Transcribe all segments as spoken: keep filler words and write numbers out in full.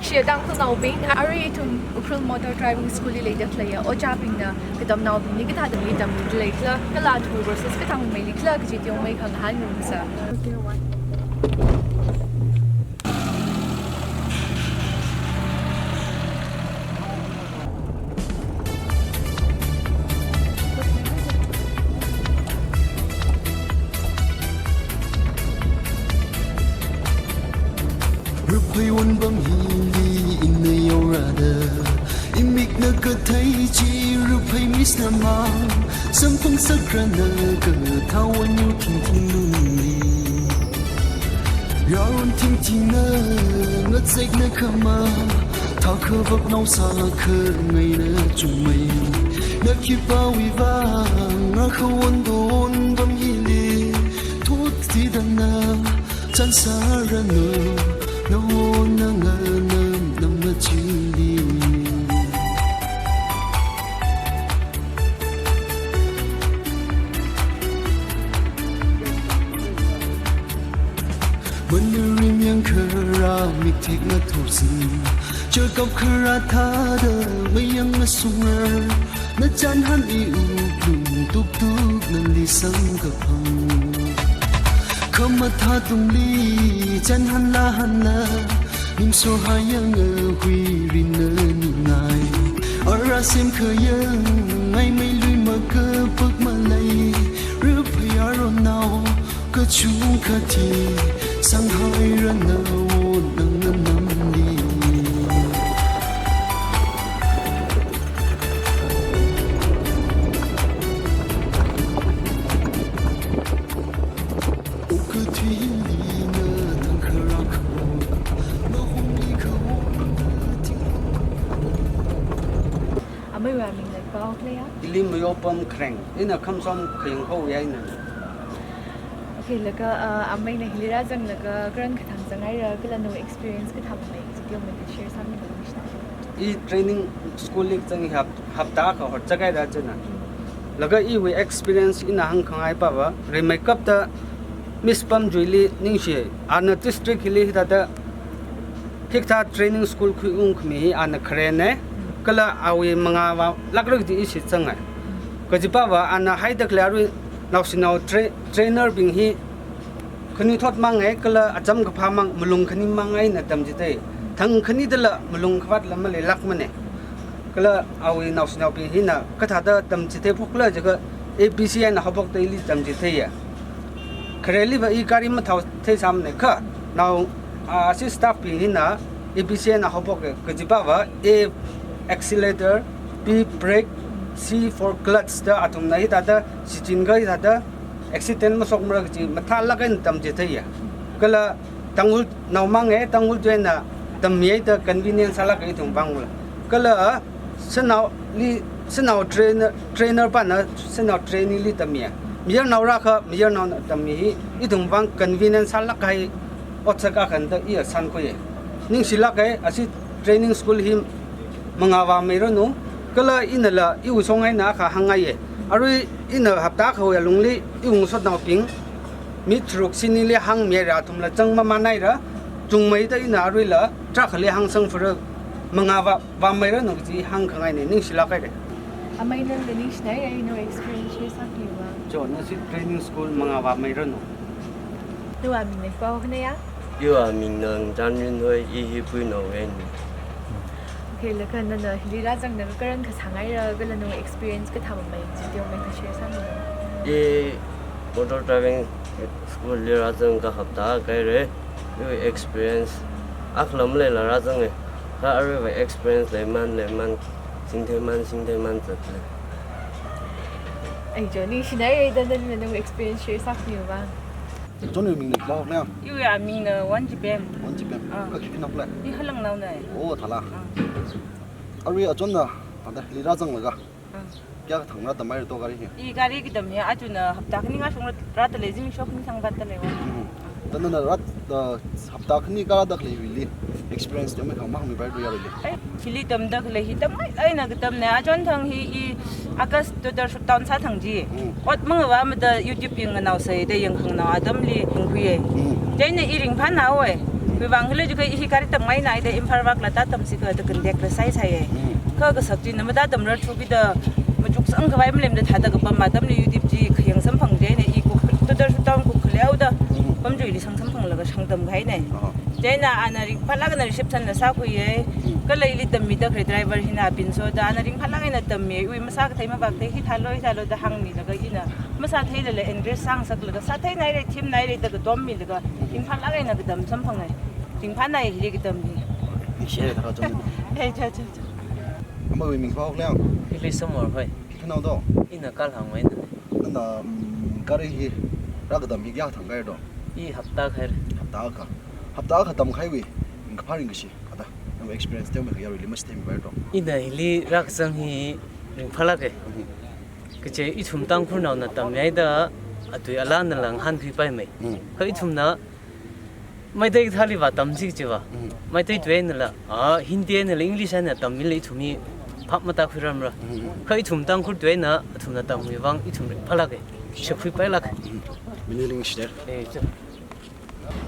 Chiya Tangkhulnaobing, arui ithum Ukhrul Motor Driving School li leida khaleiya ojābingna katamnaobingli kathāda tamda leikhala, kala athum process kathāmeili khala kaji teomeikha ngahānngarumsa. Ruphei wonpam hili ina yaorada, imikna kathei chi Ruphei Miss na mang, samphang sakrana kathā won yur thingthing lungli. Yaron thingthingna ngazeina khama, thākhavaknao sākhangaina chungmei. Na khipāwui vang, na khawon don pam hili, thut tidana, chānsāranu, nawona nganam, namna chili. Manui rim yangkhara mikthek ngathursi, chakap khara thāda mayang ngasungra, na chānhan i wuklung tuktuk nali samkaphang. Khamathā tungli chānhanla hanla, ningso hayang ahui rinna ningai. Ara semkhayang ngaimei lui makapak malei, Ruphei yaronnao kachungkha thi, sanghairana won nganamli. Ameiwui aming leipao khaleiya? Ili Mayopam Khreng, ina Khamsom Khayungkhowui eina. Okay, laga, uh, ameina hili rāzanglaga karan kathāng zanghaira, kala nawui experience kathāmei, kaji teomeikha share sāmilu. I training school li zang hap-, hapta akha horchakaira china. Laga iwui experience ina hāngkhangai pava, rimeikapta Miss Pamjuili ningshi, ana district hili hithāda hikathā training school khuiungkhami hi ana kharena, kala awui mangāva lākra kaji ishi zangai. Kaji pava ana haida khalei arui naoshinao tra-, trainer bing hi khanuithot mangai, kala acham kaphā mang, malung khani mang eina tamchithei. Thang khanidala malung khavātla maleilākmana. Kala awui naoshinaobing hina kathāda tamchithei phokla jiakha A B C eina haophokda ili tamchitheiya. Khareliva i gari mathao theisāmana kha, nao, ah, ashi staff bing hina A B C eina haophoka kaji pava, A accelerator, B brake, C for clutch da athumna hithāda shichinkha hithāda accident mashokmara kaji mathālāk eina tamchitheiya. Kala Tangkhulnao mangai, Tangkhul tuina tammihaida convenience sālāka ithum vangla. Kala shanaoli, shanao trainer, trainer pana shanao trainee li tammiya. Mayarnao rākha mayarnaona tammi hi ithum vang convenience sālāk kahai otsak akhana da iya shānkhuiya. Ningshilāka, ashi training school hi mangāvāmeiranu, kala inala iwui shong eina akha hāngngaiya. Arui ina hapta akhawui alungli iwui ngasotnaobing mi tharuk shinili hāngmihaira, athumla zang mamānhaira, chungmeida ina aruila tarākhali hāngsangphara, mangāvā vāmeiranu kaji hāngkhangaina, ningshilāk haira. Amei nala ningshinai, nawui experience share sākhuiva. Jo, nashi training school mangāvāmeiranu. Nawui aming leipao khaneiya? Iwui amingna Ngazanrinhoi, i hi Puinaowuina. Okay, laga nana hili rāzanglaga karan kasānghaira, kala nawui experience kathāmei, kaji teomeikha share sāmilu. I motor driving school li rāzangkha hapta akha haira. Iwui experience akhala maleila rāzanga. Kha aruiva experience leiman, leiman, singtheiman, singtheiman zatlei. Ai jo, ningshinai, da nana nawui experience share sākhuiva. Chonwui ming leipao khaneiya? Iwui amingna Wanchipem. Wanchipem. Ah. Kha khipānao khala? I Halangnaona. Oh, thāla. Ah. Arui achonna, hithāda hili rāzanglaga. Ah. Kayākha thang rātamhaira to gari hi? I gari katam hi, achonna hapta khani ngashung rā, rāda lei, zimiksho khani thang vātda leiva. Mhm. Da nana rā, da hapta khani kharāda khaleiwuili experience teomeikha mahāngmipaira yaruili. Ai, hili tamda khalei hi tamngailāk eina katamna, achon thang hi i August to da shutdown sāthang chi. Mm. Ot mangavāmada YouTube yangnganaosei da yangkhanganao atamli yangkhuiya. Mm. Chieina i ringphānhaowa. Khiwuivang khala jiakha hi gari tamngaina da Imphal vak la tātamsi kha da khantekla saisai. Mm. Kha kasak china matātamrar thubida machuksang khavai malemda thāda kapam atamli YouTube chi khayang samphang chieina i Kuk-, Tutarshur town Kukkhaleoda Mm. pamchuili sang samphanglaga shang tamkahaina. Oh. Chieina ana ringphālāk eina reception la sākhuiya. Mm. Kala ili tammida khalei driver hina pinsoda ana ringphālāk eina tammi, ui masākathei mavākathei hi thālo hi thālo da hāngmilaga ina masātheilala encourage sāngasaklaga sātheinai re, themnai re da katom milaga ringphālāk eina katam samphanga. Ringphānai hili katam hi. Ningshiya thākha chom. Hey, cha, cha, cha. Amawui ming pao liang. Ili Samor hoi. Khi khanao do? Ina Kalhang wui eina. Nana, mm, gari hi rākatam hi kayākha thangkahai do? I hapta khaira. Hapta akha. Hapta akha tamkahaiwui ringkaphā ringkashi, ada, nawui experience teomeikha yaruili mashithaimi pai do? Ina hili rākazang hi ringphālāka. Mhm. Kaje ithum Tangkhulnaona tammihaida atui alānala ngahānkhuipaimei. Mm. Kha ithumna Meitei kathāliva tamsi kajiva. Mm. Meitei tui einala, ah, Hindi einala, English eina tammila ithum hi phap matākhuirarmara. Mm. Kha ithum Tangkhul tui eina athumna tamwui vang ithum ringphālāka. Shakhuipailāka. Mm. Mini ningshiya. Eh, cha.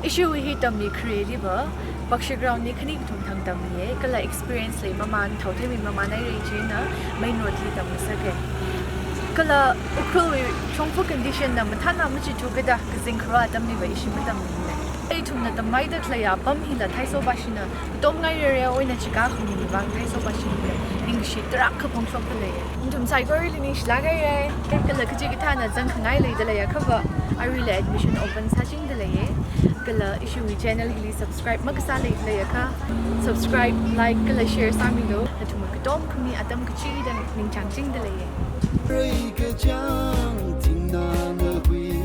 Ishiwui hi tammi khareliva, Bakshi ground li khani kathum thang tammiya, kala experience leimamān, thao theimei mamānhaira chieina main road li tamngasaka. Kala Ukhrulwui shongfa condition na mathāna machithukida kazing kharā atamliva ishi matammina. Ithumna tamhaida khaleiya apam hila Thaiso Bashina katom ngai rere oina chika khami vang Thaiso Bashina ningshi tarākha phongshokda leiya. Nathum saikorali ningshilāk haira. Kala kachikathāna zangkhangai leida leiakhava, aruila admission open sāchingda leiya. Kala ishiwui channel hili subscribe makasā leida leiakha, subscribe, like, kala share sāmilu. Nathum katom khami atam kachida ningchāngchingda leiya. Rai kachāng thingnana hui,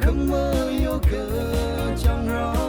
kamayo kachāng rao.